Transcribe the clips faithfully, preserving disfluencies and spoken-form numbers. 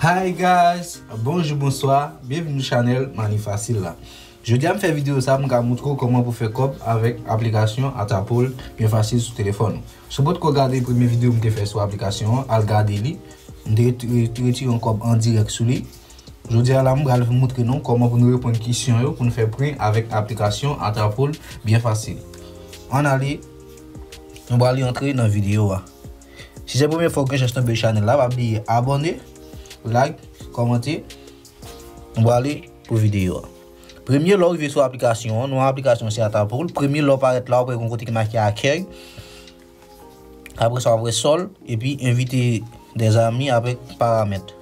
Hi guys, bonjou, bonswa, byenvini sou chanèl Money Facile la. Jodi a m fè videyo sa, m ka montre w kòman pou fè kòb avèk aplikasyon Atapol byen fasil sou telefòn ou. Si w potko gade premye videyo m te fè sou aplikasyon an, al gade li. M te ret-, ret-, retire yon kòb an dirèk sou li. Jodi a la, m pral montre nou kòman pou nou reponn kesyon yo pou nou fè prè avèk aplikasyon Atapol byen fasil. Ann ale, nou prale antre nan videyo a. Si se premye fwa w gen chans tonbe chanèl la, pa bliye abòne, like, kòmante. Nou prale pou videyo a. Premye, lè w rive sou aplikasyon an, non aplikasyon se Atapol. Premye, lè w parèt la, w ap wè yon kote ki make Accueil. Apre sa, w ap wè Sòl, epi Invite des amis avèk Paramèt.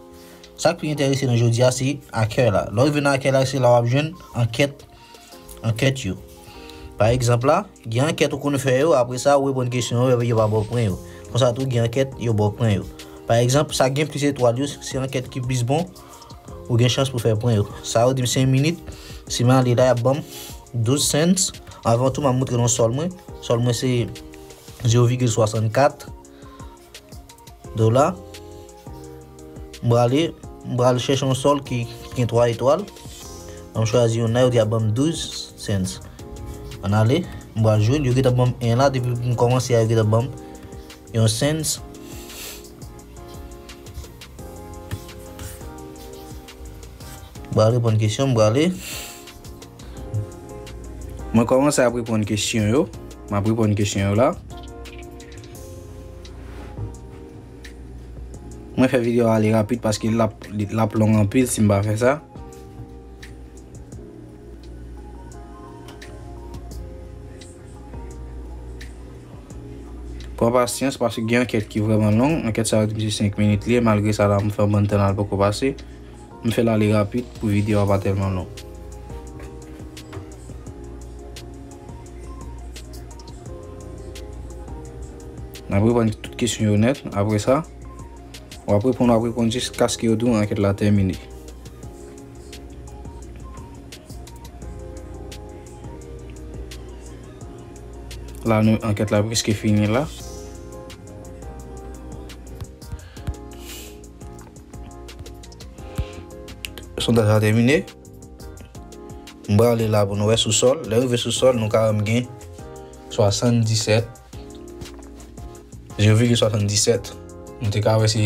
Sa k pi enterese nou jodi a, se Accueil la. Lè w rive nan Accueil la, se la w ap jwenn ankèt, ankèt yo. Pa egzanp la, gen ankèt ou konn fè yo, apre sa, ou reponn kesyon yo, epi yo pa ba w pwen yo. Konsa tou, gen ankèt, yo ba w pwen yo. Pa egzanp, sa gen plis etwal yo, se ankèt ki plis bon, ou gen chans pou fè pwen yo. Sa yo di m senk minit, si m ale la, y ap ban m douz cents. Avan tou, m ap montre nou Sòl mwen. Sòl mwen se zewo vigil swasannkat dola. M prale, m pral chèche yon Sòl ki, ki gen twa etwal. Ban m chwazi youn la, yo di ap ban m douz cents. Ann ale, m pral jwe l, yo gentan ban m en la, depi m kòmanse a, yo gentan ban m yon cents. M pral reponn kesyon, m prale. Mwen kòmanse ap reponn kesyon yo. M ap reponn kesyon yo la. Mwen fè videyo a ale rapid paske l ap, l ap long anpil si m pa fè sa. Pran pasyans paske gen ankèt ki vrèman long. Ankèt sa yo di m se senk minit li ye. Malgre sa la, m fè yon bann tan la l poko pase. M fè l ale rapid pou videyo a pa tèlman long. N ap reponn tout kesyon yo nèt. Apre sa, w ap reponn, w ap reponn jiskaske yo di w ankèt la tèmine. La, nou, ankèt la prèske fini la. Sondaj la tèmine. M prale la pou nou wè sou Sòl. Lè rive sou Sòl, nou ka wè m gen swasanndisèt, zewo vigil swasanndisèt. Nou te ka wè se,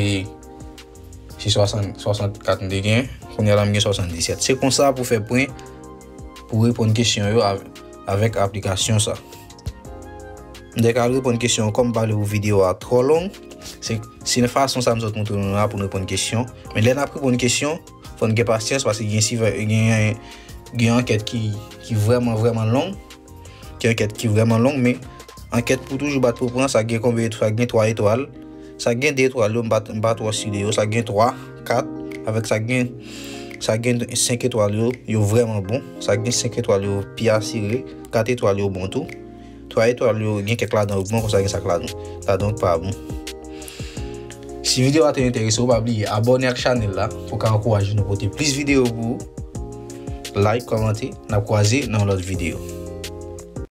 se swasann, swasannkat m te gen. Kounye a la, m gen swasanndisèt. Se konsa pou fè pwen, pou reponn kesyon yo av-, avèk aplikasyon sa. M te ka al reponn kesyon kòm m pa vle pou videyo a twò long. Se, se nan fason sa m sot montre nou la pou n reponn kesyon. Men lè n ap reponn kesyon, fò n gen pasyans paske gen, gen, gen ankèt ki, ki vrèman, vrèman long. Gen ankèt ki vrèman long, men ankèt pou toujou bat pou pran, sa gen konbyen etwal? Sa gen twa etwal. Sa gen de etwal yo, m pa, m pa twò si de yo. Sa gen twa, kat, avèk sa gen, sa gen senk etwal yo, yo vrèman bon. Sa gen senk etwal yo pi asire, kat etwal yo bon tou. Twa etwal yo, gen kèk ladan yo bon, konsa gen sa k ladan, ladan yo k pa bon. Si videyo a te enterese w, pa bliye abòne ak chanèl la pou w ka ankouraje nou pote plis videyo pou ou. Like, kòmante, n ap kwaze nan yon lòt videyo.